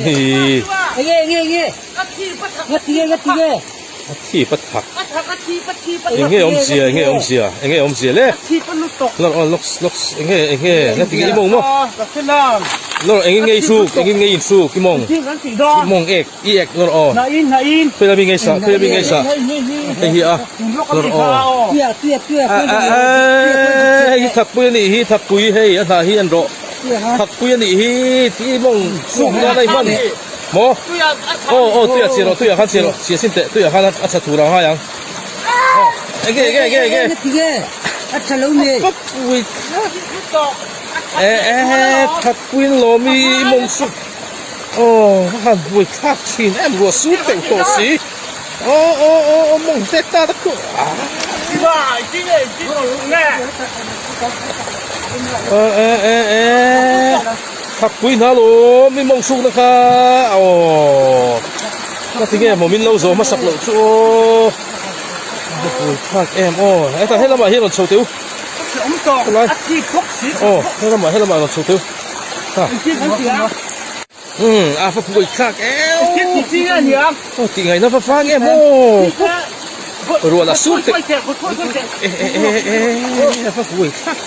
Ni. Enge enge enge. Ngati nge ngati nge. A thi pa thak. Enge awmzia enge awmzia enge awmzia le. Lor aw lawks lawks enge enge ngati nge i mawng maw. Lor engin nge i hruk engin nge i inhruk i mawng i mawng ek i ek lor aw. Khawi lami nge i sah khawi lami nge i sah hei hi a lor aw. A a a hei hi thakpui a nih hi thakpui hei a hnah hi an rawh. Thakpui a nih hi tih mawng suk nan a i hman maw? Aw aw tuiah chhiah rawh tuiah khan chhiah rawh chhiah sin teh tuiah khan a tha tur a ngai ang. Aw enge enge enge enge. Enge a tha lo nei. Thakpui e e thakpui in lawm i mawng suk aw ka han buai thlak thin em ruah sur teuh tawh si aw aw aw aw mawng te ta ta khu ah. E e e thakpui hna lo mi mawng hrukna kha aw ka ti nge maw min lo zawm hmasak loh chu aw a pui thlak em aw hetah he lamah hian rawn chho teh u helai aw he lamah he lamah rawn chho teh u ha umm a va pui thlak em aw tih ngaihna va vang em aw Ruah la sur teh e e e e a va buai thlak.